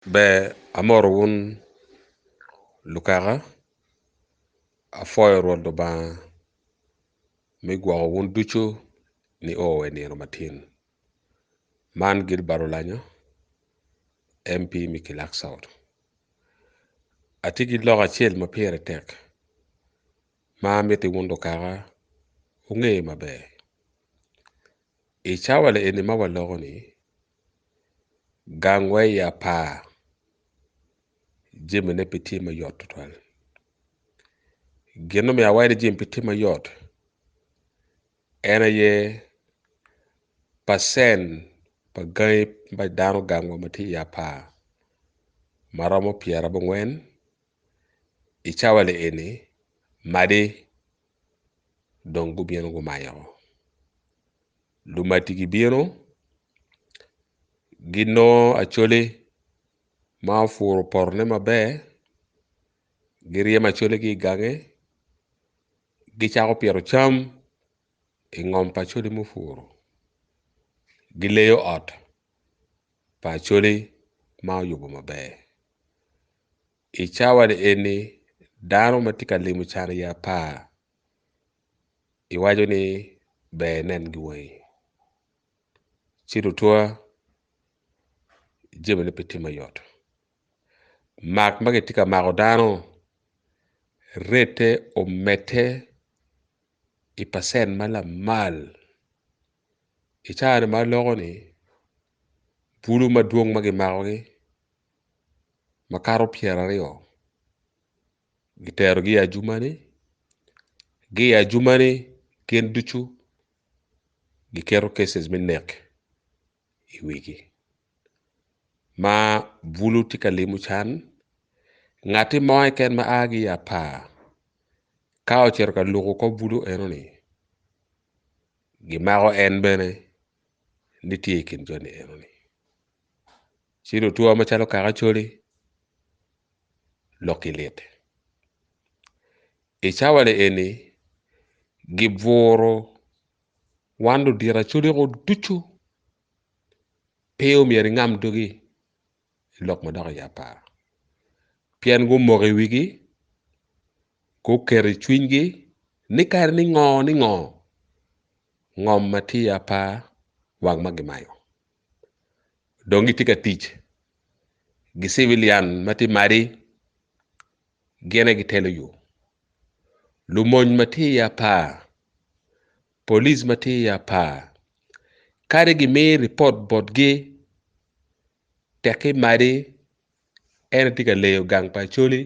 Ber amoto wun lukaka apwoyo Rwot Lubanga me gwoko wun ducu nio wa inino matin man Gilbert Olanya MP me kilak south atye ki lok acel ma pire tek ma amiti wun lukaka wunge maber i cawa eni ma waloko ni gangwa i apar jamine pe tye mayot tutwal gin mumiyo awaco ni jami pe tye mayot en aye pacen pa gangi pa dano gangwa ma tye i apar ma romo pyerabongwen i cawa ni eni madi dong gubino gumayo lumadi gibino ginongo acholi ma opuro potone maber giryemo acholi ki i gange gicako pito cam i ngom pa acholi mupuro gileyo ot pa acholi ma oyubo maber i cawa ni eni dano ma tye ka limo can i apar iwaco ni ber inen ki wangi ci lutwa jamine pe tye mayot mak ma kitye ka mako dano rette omedde i pacen ma lamal i cawa-ni ma aloko-ni bulu madwong ma kimakogi makato pyeraryo giterogi i ajumani ki i ajumani gin ducu giketo cases me nek i wigi ma bulu tye ka limo can ngati mo keken ma a ki i apar ka ocito ka luko kor bulu enoni gimako en bene ni tye i kin joni enoni ci lutwa macalo kaka Acholi lokki lit i cawa ni eni giburo wan ludito Acholi ducu pe omyero ingam dogi i lok madok i apar pien gumoko i wigi guketo i cwinygi ni kadi ni ngo ni ngo ngom ma tye i apar wang ma gimayo dong gitye ka tic ki civilian ma tye madi gin aye gitelo yo lumony ma tye i apar polic ma tye i apar kadi gimi ripot botgi tekki madi en aye tye ka leyo gang pa Acholi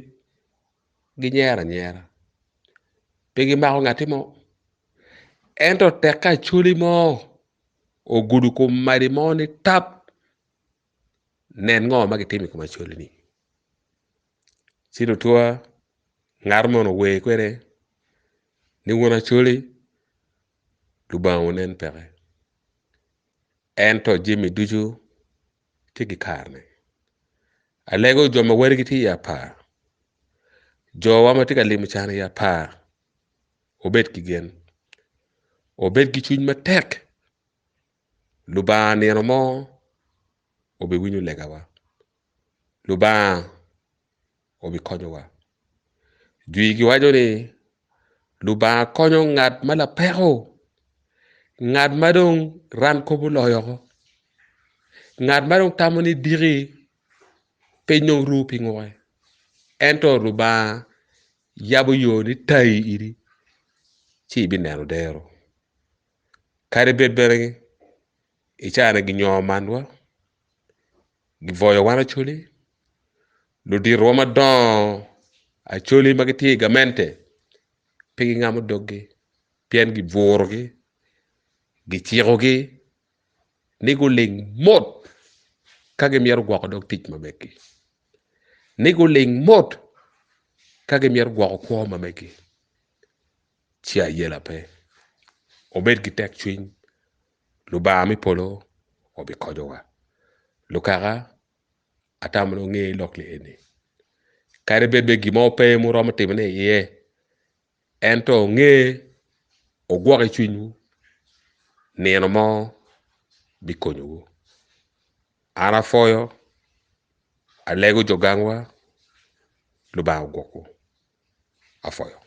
ginyero anyera pe gimako ngatti mo ento tekki Acholi mo ogudo kom madi mo ni tap nen ngo ma gitimo i kom Acholi-ni ci lutwa ngat moni ower kwede ni wun Acholi Lubanga wunen peke ento jami ducu tye ki karene alego jo ma wadigi tye i apar jowa ma tye ka limo can i apar wubed ki gen wubed ki cwiny matek Lubanga nino mo obiwinyo legawa Lubanga obikonyowa jwi giwaco ni Lubanga konyo ngat ma lapeko ngat ma dong ran kop oloyo woko ngat ma dong tamo ni diki piny dong ru pi ngute ento Lubanga yabo yo ni tai iri ci ibineno dero kadi bed bene i caa-ni ginyongo manwa gibwoyo wan acholi luditowa madongo acholi ma gitye i gamente pe gingamo doggi pien gibwurogi gicikogi ni guling mot ka gimito gwoko dog tic ma megi ni guling mot ka gimito gwoko kwo ma megi ci ayela pe wubed ki tekcwiny Lubanga me polo obikonyowa lukaka atamo ni wunge lok li eni kadi bed bene gin mo pe ma wuromo timone iye ento wunge wugwok i cwinywu nino mo bikonyowu an apwoyo. Alego jo gangwa, Lubanga ogwokwu. Apwoyo.